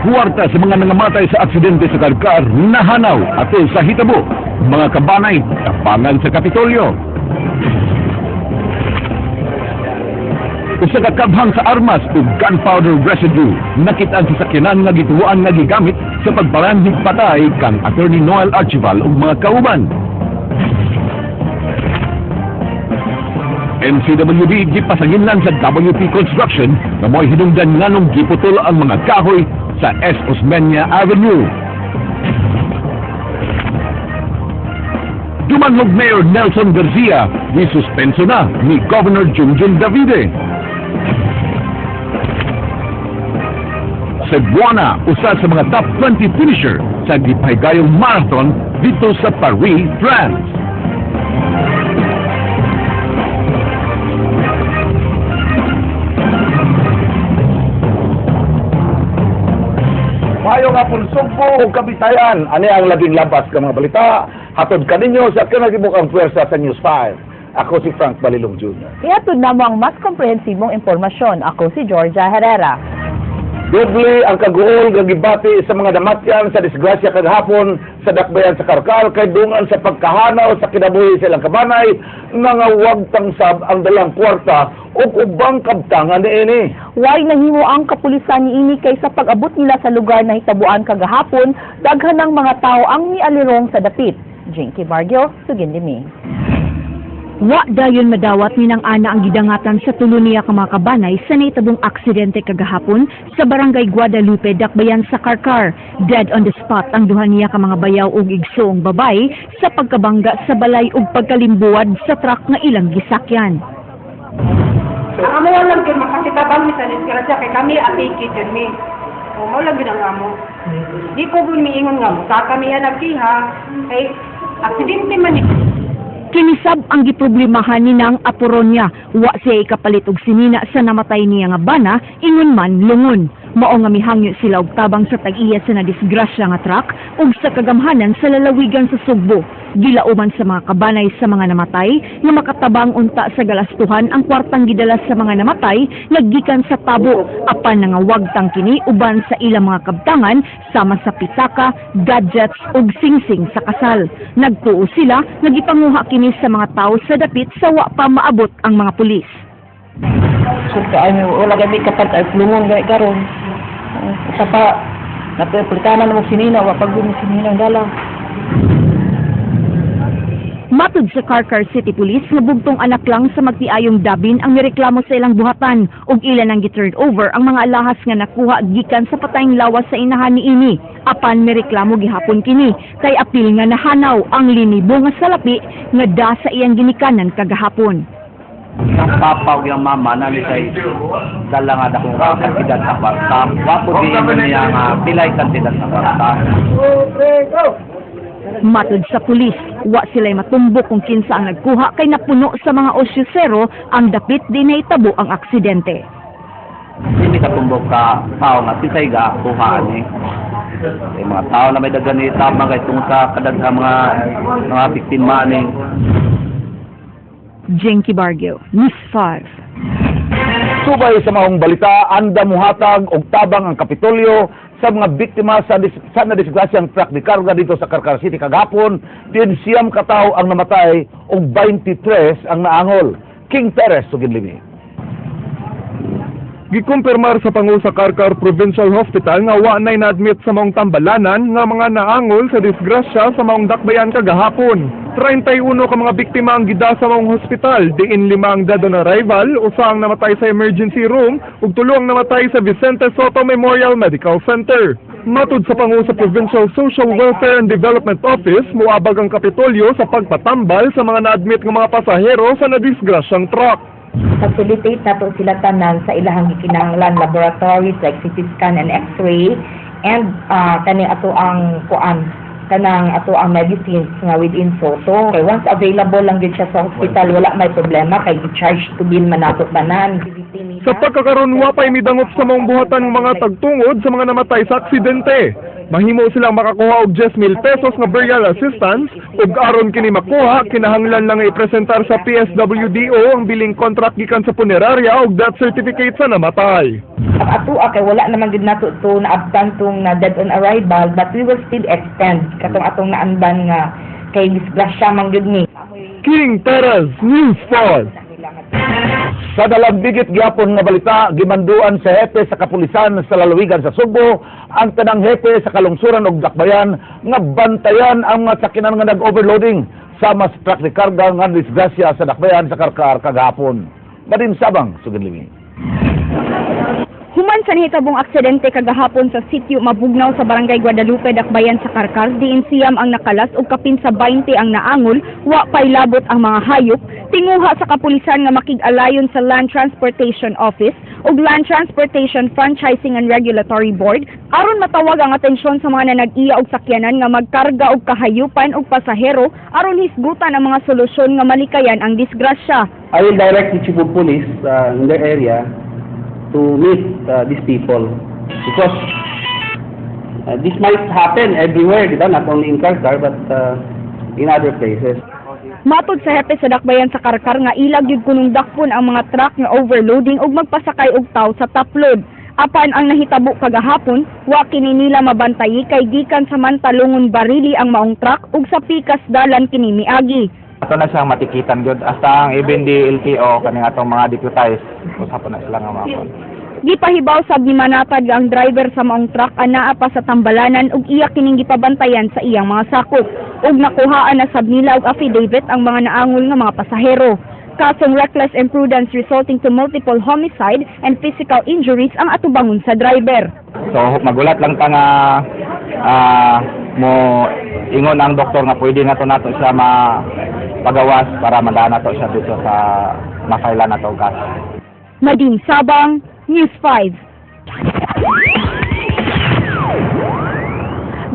Kwarta sa mga nangamatay sa aksidente sa Carcar nahanaw atol sa hitabo. Mga kabanay tapangan sa Kapitolyo. Usa ka kabhang sa armas ug gunpowder residue nakit-an sa sakyanan nga gituoan nga gigamit sa pagparanhig patay kang Attorney Noel Archival ug mga kauban. MCWD gipasanginlan sa WP Construction nga mo'y hinungdan nganong giputol ang mga kahoy sa S. Osmeña Avenue. Dumanhog Mayor Nelson Garcia, gisuspenso na ni Governor Junjun Davide. Cebuana, usa sa mga top 20 finisher sa gipahigayong marathon dito sa Paris, France. Maayong hapon Sugbo ug Kabitayan. Ani ang labing labas nga mga balita hatod kaninyo sa kinagibok ang puwersa sa News 5. Ako si Frank Balilong Jr. Ihatod namo ang mas komprehensibong impormasyon. Ako si Georgia Herrera. Doble ang kaguol nga gibati sa mga namatyan sa disgrasya kagahapon sa dakbayan sa Carcar kay dungan sa pagkahanaw sa kinabuhi sa ilang kabanay nga wagtang sab ang dalang kwarta ug ubang kabtangan niini. Way nahimo ang kapulisan niini kay sa pag-abot nila sa lugar na hitabuan kagahapon, daghan ng mga tao ang mialirong sa dapit. Jinky Bargio, Sugindimi. Wa dayon madawat ni nang ana ang gidangatan sa tulo niya ka mga kabanay sa nahitabong aksidente kagahapon sa Barangay Guadalupe, Dakbayan sa Carcar. Dead on the spot ang duha niya ka mga bayaw ug igsoong babay sa pagkabangga sa balay ug pagkalimbuwad sa truck nga ilang gisakyan. Ang amo lang gyud makasitabang mi sa disgrasya kay kami atiki jud mi. O mo lang gyud ang amo. Di ko gud miingon nga musa kami yan nagkiha kay aksidente man ni. Kinisab ang giproblemahan ni nang Aporonia. Wa siya ikapalit og sinina sa namatay niya nga bana, ingon man lungon. Mao nga mihangyo sila og tabang sa tag-iya sa nadisgrasya nga truck ug sa kagamhanan sa lalawigan sa Sugbo. Gilauman sa mga kabanay sa mga namatay nga makatabang unta sa galastuhan ang kwartang gidala sa mga namatay nga gikan sa tabo, apan nangawagtang kini uban sa ilang mga kabtangan sama sa pitaka, gadgets ug singsing sa kasal. Nagtuo sila nga gipanguha kini sa mga tawo sa dapit sa wa pa maabot ang mga pulis. So, wala kami kapag ay plungon gani karon. Sa pa napulitanan mo sinina, wa pag mo sinina dala. Matud sa Carcar City Police nga bugtong anak lang sa magtiayong dabin ang nireklamo sa ilang buhatan ug ilan ang gi-turn over ang mga alahas nga nakuha gikan sa patayng lawas sa inahan niini. Apan mireklamo gihapon kini kay apil nga nahanaw ang linibo nga salapi nga da sa iyang ginikanan kagahapon. Ang papa ug yung mama na ni say dala nga dakong kantidad sa kwarta. Wa po di niya nga pilay kantidad sa kwarta. Matod sa pulis, wa sila'y matumbok kung kinsa ang nagkuha kay napuno sa mga osyosero ang dapit di nahitabo ang aksidente. Hindi katumbok ka tao nga kinsay ga kuha ani. Kay mga tao na may daghan ni tama kay tungod sa kadaghang mga biktima ani. Jinky Bargio, News 5. Subay sa maong balita, anda muhatag og tabang ang Kapitolyo sa mga biktima sa nadisgrasyang truck de karga dito sa Carcar City kagahapon. Din 9 ka tawo ang namatay ug 23 ang naangol. King Perez, Suginlimi. Gikumpirmar sa Pangulo sa Carcar Provincial Hospital nga wa nay na-admit sa maong tambalanan nga mga naangol sa disgrasya sa maong dakbayan kagahapon. 31 ka mga biktima ang gida sa maong hospital, diin 5 ang dead on arrival, usa ang namatay sa emergency room ug 3 ang namatay sa Vicente Soto Memorial Medical Center. Matud sa Pangulo sa Provincial Social Welfare and Development Office, moabag ang Kapitolyo sa pagpatambal sa mga na-admit nga mga pasahero sa nadisgrasyang truck. Facilitate nato sila tanan sa ilahang gikinahanglan, laboratories like CT scan and X-ray, and kani ato ang kuan kanang ato ang medicines nga within Soto. Kay once available lang gyud siya sa hospital, wala may problema kay gi-charge to bill man nato tanan. Sa pagkakaron wa pay midangop sa maong buhatan ng mga tagtungod sa mga namatay sa aksidente. Mahimo silang makakuha og 10,000 pesos nga burial assistance ug aron kini makuha kinahanglan lang ipresentar sa PSWDO ang billing contract gikan sa punerarya ug death certificate sa namatay. Ang atoa kay wala naman gid nato to naabtan tong na dead on arrival, but we will still extend katong atong naandan nga kay disgrasya man gyud ni. King Perez, News 5. Sa dalambigit gyapon nga balita, gimanduan sa hepe sa kapulisan sa lalawigan sa Sugbo ang tanang hepe sa kalungsuran og dakbayan nga bantayan ang mga sakinan nga nag-overloading sama sa truck de karga nga disgrasya sa dakbayan sa Karkar kagahapon. Madin Sabang, sugod limi. Human sa nahitabong aksidente kagahapon sa sitio Mabugnaw sa Barangay Guadalupe, Dakbayan sa Karkar, diin 9 ang nakalas ug kapin sa 20 ang naangol, wa pay labot ang mga hayop, tinguha sa kapulisan nga makig-alayon sa Land Transportation Office ug Land Transportation Franchising and Regulatory Board aron matawag ang atensyon sa mga nanag-iya og sakyanan nga magkarga og kahayupan ug pasahero aron hisgutan ang mga solusyon nga malikayan ang disgrasya. I will direct the chief of police in their area to meet these people because this might happen everywhere, di ba? Not only in Carcar but in other places. Matod sa hepe sa dakbayan sa Karkar nga ilag gyud kunong dakpon ang mga truck nga overloading ug magpasakay og tawo sa top load. Apan ang nahitabo kagahapon, wa kini nila mabantayi kay gikan sa Mantalongon Barili ang maong truck ug sa pikas dalan kini miagi. Ato na siyang matikitan gyud hasta ang even di LTO kaning atong mga deputized usapon na sila nga mga. Gipahibaw sab ni Manatad nga ang driver sa maong truck anaa pa sa tambalanan ug iya kining gipabantayan sa iyang mga sakop ug nakuhaan na sab nila og affidavit ang mga naangol nga mga pasahero. Kasong reckless imprudence resulting to multiple homicide and physical injuries ang atubangon sa driver. So magulat lang ta nga mo ingon ang doktor nga pwede na to nato siya mapagawas para madaan nato siya dito sa ma-file nato og kaso. Nadine Sabang, News 5.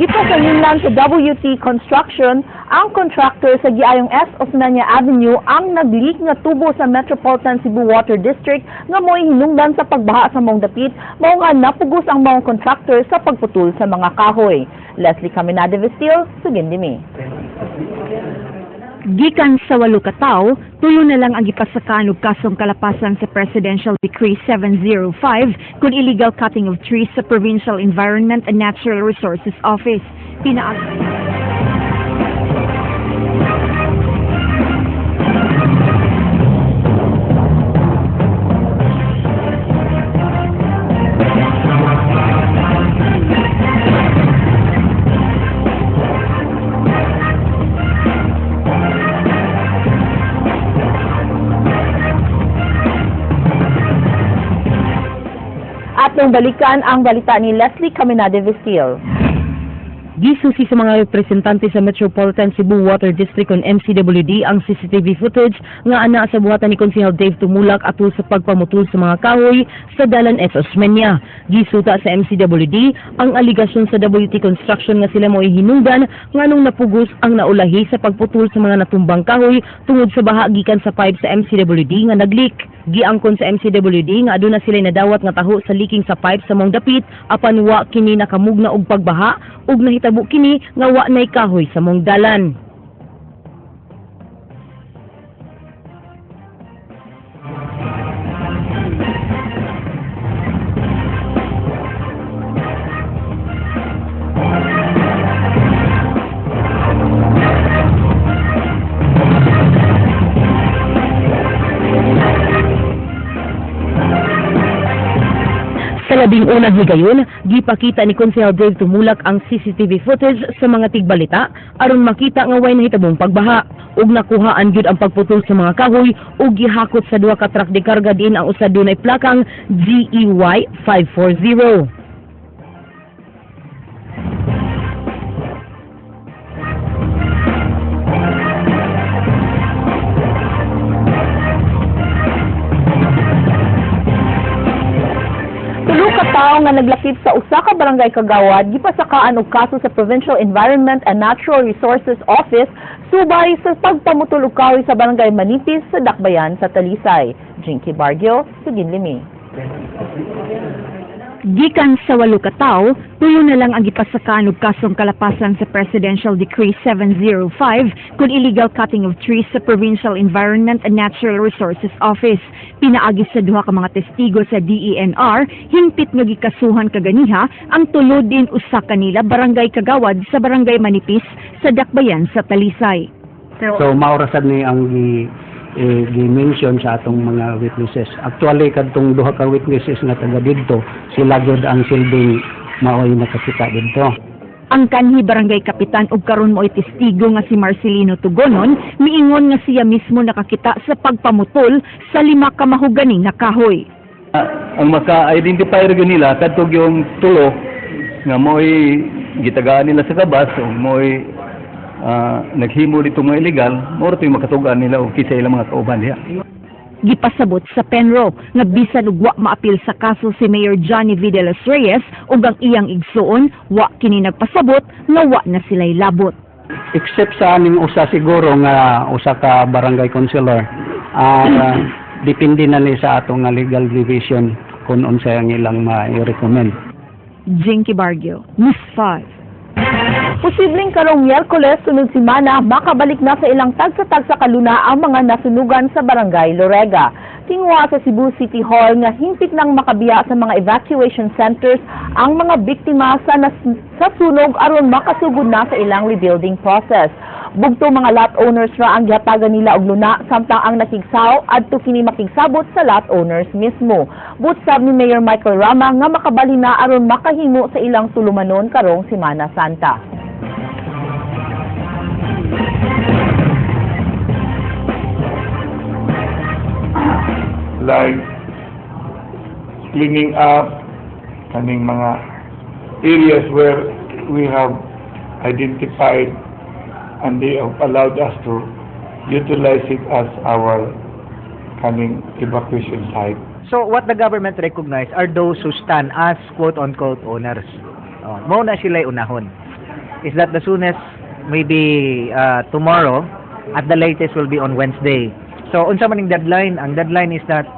Gipasalinlan sa WT Construction ang contractor sa giayong S. Osmeña Avenue ang nag-leak nga tubo sa Metropolitan Cebu Water District nga mo'y hinungdan sa pagbaha sa maong dapit, mao nga napugos ang maong contractor sa pagputol sa mga kahoy. Leslie Caminada Vestil, sugindimi. Gikan sa 8 ka tawo, 3 na lang ang gipasakaan og kasong kalapasan sa Presidential Decree 705 kun illegal cutting of trees sa Provincial Environment and Natural Resources Office. Pinaag Atong balikan ang balita ni Leslie Caminade Vestil. Gisusi sa mga representante sa Metropolitan Cebu Water District on MCWD ang CCTV footage nga ana sa buhatan ni Konsehal Dave Tumulak atul sa pagpamutol sa mga kahoy sa Dalan S. Osmeña. Gisuta sa MCWD ang aligasyon sa WT Construction nga sila mo'y hinungdan nganong napugos ang naulahi sa pagputol sa mga natumbang kahoy tungod sa baha gikan sa pipe sa MCWD nga nagleak. Giangkon sa MCWD nga aduna sila nadawat nga taho sa leaking sa pipe sa mong dapit apan wa kini nakamugna og pagbaha ug nahitabo kini nga wa nay kahoy sa mong dalan. Sa 11 higayon, gipakita ni Konsehal Dave Tumulak ang CCTV footage sa mga tigbalita aron makita nga way nahitabong pagbaha. Ug nakuhaan gyud ang pagputol sa mga kahoy ug gihakot sa 2 ka truck de karga diin ang usa dunay plakang GEY 540. Tawo nga naglakip sa usa ka barangay kagawad gipasakaan og kaso sa Provincial Environment and Natural Resources Office subay sa pagpamutol og kahoy sa barangay Manipis sa Dakbayan sa Talisay. Jinky Bargio, Suginlimi. Gikan sa walo ka tawo, tulo na lang ang gipasakaan og kasong kalapasan sa Presidential Decree 705 kon illegal cutting of trees sa Provincial Environment and Natural Resources Office. Pinaagi sa duha ka mga testigo sa DENR, hingpit nga gikasuhan kaganiha ang tulo din usa kanila barangay kagawad sa Barangay Manipis sa Dakbayan sa Talisay. So mao ra sad ni ang gi-mention sa atong mga witnesses. Actually, kadtong duha ka witnesses nga taga didto, sila gyud ang silbing maoy nakakita didto. Ang kanhi barangay kapitan ug karon mo'y testigo nga si Marcelino Tugonon miingon nga siya mismo nakakita sa pagpamutol sa lima ka mahogani nga kahoy. Ang maka-identify ra gyud nila kadto yung tulo nga mo'y gitagaan nila sa kabas o mo'y naghimo dito mga illegal, mao ra yung makatug-an nila o kinsa ilang mga kauban diha. Gipasabot sa PENRO nga bisan og wa maapil sa kaso si Mayor Johnny V. de los Reyes ug ang iyang igsuon, wa kini nagpasabot nga wa na sila'y labot. Except sa aning usa siguro nga usa ka barangay councilor, depende na ni sa atong nga legal division kung unsay ang ilang ma-recommend. Jinky Bargio, News 5. Posibleng karong Miyerkules sunod semana makabalik na sa ilang tagsa-tagsa kaluna ang mga nasunugan sa Barangay Lorega. Tingwa sa Cebu City Hall nga hingpit nang makabiya sa mga evacuation centers ang mga biktima sa sunog aron makasugod na sa ilang rebuilding process. Bugto mga lot owners ra ang gihatagan nila og luna, samtang ang nakigsaw adto kini makigsabot sa lot owners mismo. Butsab ni Mayor Michael Rama nga makabalhin na aron makahimo sa ilang tulumanon karong Semana Santa. Like cleaning up kaning mga areas where we have identified and they have allowed us to utilize it as our kaning evacuation site. So what the government recognize are those who stand as quote-unquote owners. Oh, mao na sila unahon. Is that the soonest maybe tomorrow, at the latest will be on Wednesday. So unsa man ning deadline? Ang deadline is that